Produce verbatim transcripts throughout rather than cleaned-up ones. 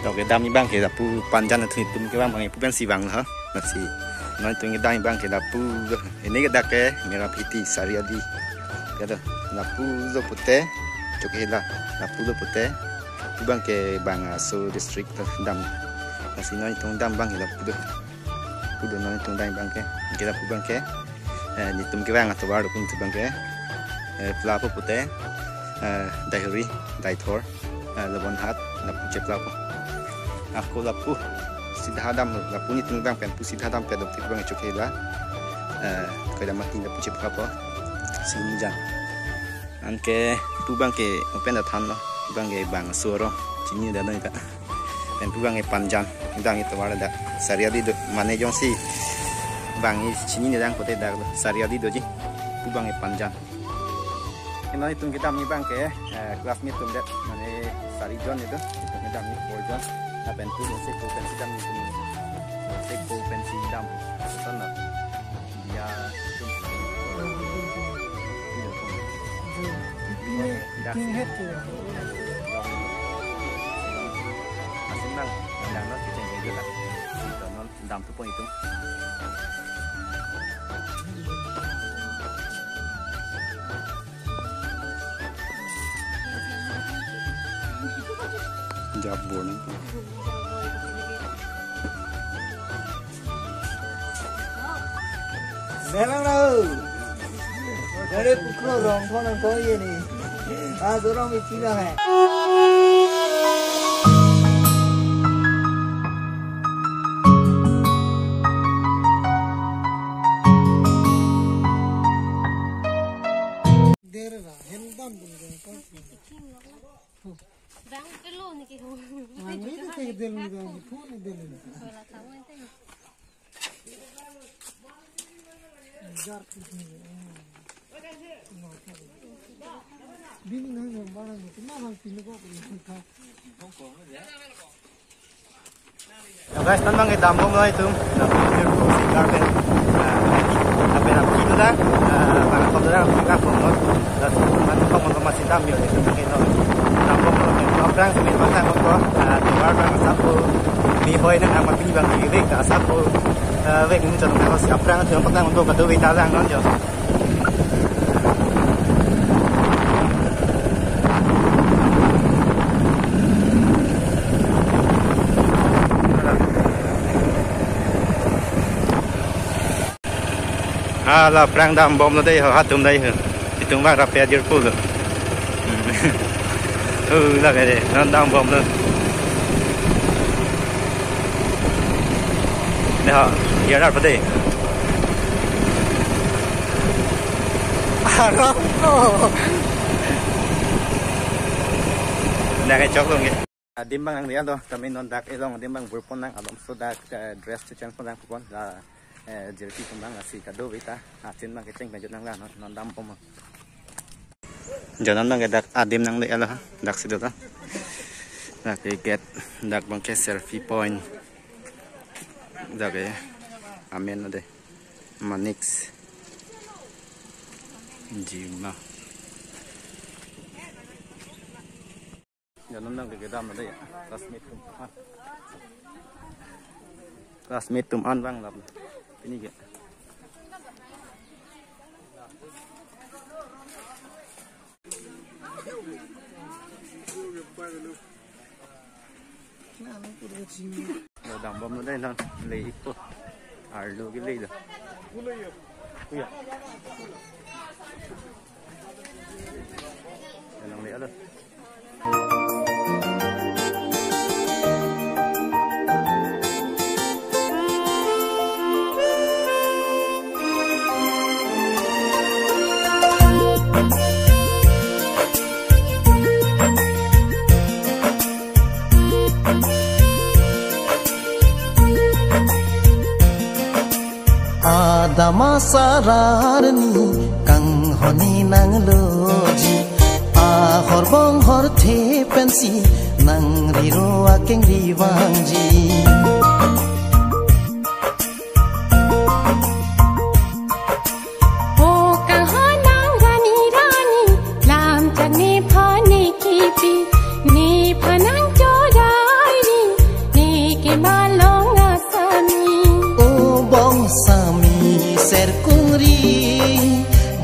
Tok kedam abang ke lapu Panjan atum, netum kevang abang ke pu pensi vang ha. Lasi non netum kedam abang ke lapu do. Pini ke dak ke Mera Phiti Sariali. Ya do, lapu do pute. Chok hela, lapu do pute. Pu abang ke Bangso district do dam. Lasi non netum dam abang ke lapu do. Pu do non netum dam abang ke. Ke lapu abang ke, eh, netum kevang atovar do pu netum abang ke, eh, pla po pute, eh, Daihuri, Daithor, eh, Lobonhat, lapu chepla po. Ako lapu sida dam, lapu netum abang pen pu sida dam pe do tik abang chok hela. Eh, kedam mati lapu chepla po. Sini jan. Anke pu abang ke open da than lo. Pu abang ke Bangso ro. Chinine da noi ta. Pen pu abang ke Panjan. Dang atovar dak Sariali do, mane jongsi bang i chinine dang kote dak do, Sariali doji. Pu abang ke Panjan. Ino netum kedam abang ke, eh, classmate atum det, mane sari jon do. Netum kedam four jon. Lapen pu do seko pensi dam netum. Seko pensi dam. Sana. Ya. Asin nang, nang no kicing aja lah. Dam tu pon itu. Jabon. Memang tahu. Dari pukul rong kono kau ye ni. Ah, dorong itu lah, eh. Dere ba, hem dam dun dun ko. Bang pelo ni ke ho. Ani to ke del ni dam, phone ni del ni. Jar ki ni. Bini nang nang barang ni, kena nang pinu ko ko. Ya, guys, non abang ke dam bomlo itum. Dam bomlo itum si garden. Ah, apa yang kita dah? Ah, apa yang kita dah? Kita pun non. Laso atum aphan kong kong masi dam yo, itum abang ke non dam bomlo. Aphrang si min matang ko, ah, tovar abang asap ko. Mi hoi nang amat pini abang ke vek ta asap ko. Ah, vek ni chon ko si aphrang atum patang untuk kado vek ta lang non yo. Hala aphrang dam bomlo dei ho, hatum dei ho. Itum abang rap-e adirpo lo. Oh, lake dei, non dam bomlo. Dei ho, ya rap dei. Arap lo. Dak kechok lo nge. Adim abang nangle-etlo, tame non dak elong adim abang bur pon nang, alomso dak, eh, dress chechange pon nang pon la, eh, jersey pon nang lasi kado vek ta, ah, chin abang kecheng pen jut nang la non, non dam pon mo. Jo non abang ke dak adim nangle-etlo, dak si do ta. Dak ke gate, dak abang ke selfie point. Dak ke amen lo dei. Manix. Jima. Jo non abang ke kedam lo dei ya. Classmate atum. Ah. Classmate atum an abang lap. Pini ke. Lo dam bomlo dei non, le-ikpo. Arlo ke le lo. Uya. Nangle-etlo. Adam asar arni kanghon-i nangloji, ahor bonghor the pensi nang riro akeng ri vangji. O kanghon nang rani rani, lam chan nephan ne kipi, nephan nang chorai ri, ne kemalong asami. O bongsami serkungri,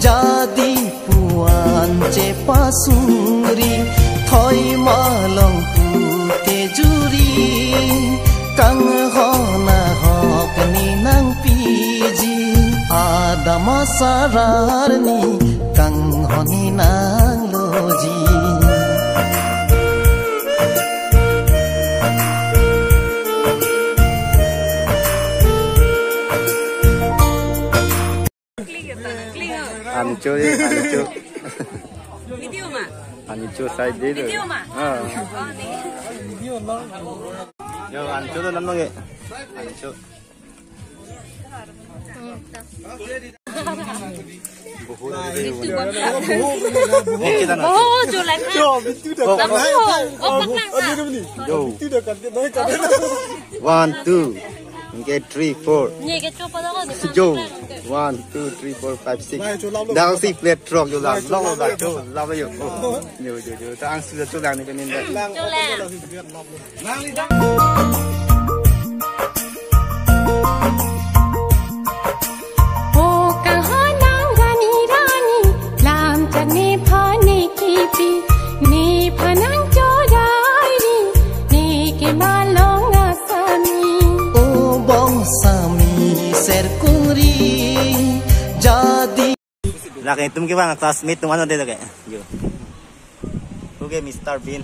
jadi puan chepasungri, thoi malong pute juri, kanghon ahok ne nangpiji, Adam asar arni kanghon-i nangloji. Ancho, ancho. Video ma? Ancho side de. Video ma? Ah. Oh, ni. Yo, ancho do nam nang e. Ancho. Bahut aja deh. Oh, jualan. Oh, oh, oh, yo. One, two. Okay, three, four. Ye ke chopa da ko. Yo. One, two, three, four, five, six. Dang si plate truck yo la. Lo lo da cho la yo. Oh. Yo yo yo. Ta ang si cho lang ni penin da. Cho lang. O kanghon nang rani rani, lam chan nephan ne kipi, nephan nang chorai ri, ne kemalong asami. O bongsami serkungri, jadi. Lake itum kevang classmate atum ano de lake. Yo. Puke Mister Bean.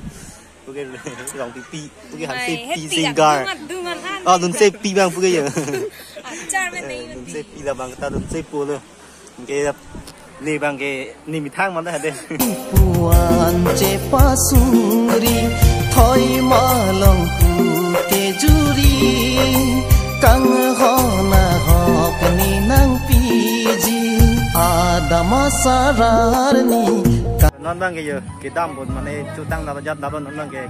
Puke Rongpipi. Puke Hansepi singer. Dungan, dungan han. Oh, Dunsepi abang puke ya. Achar men dei. Dunsepi labang ta Dunsepo lo. Ke ne abang ke ne methang mana de. Puan chepasungri, thoi malong pute juri, kanghon ahok ne nangpiji, Adam asar arni. Non abang ke yo, kedam bot mane chutang daba jat daba non abang ke.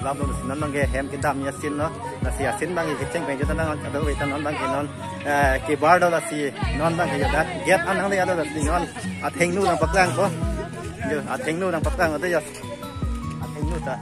Lapu non abang ke hem kedam asin lo. Lasi asin abang ke kecheng pen chutang daba jat daba non abang ke non. Eh, kebar do lasi non abang ke yo da. Gate an hang de ya do lasi non. Athengno nangpaklang ko. Yo, athengno nangpaklang ade ya. Athengno ta.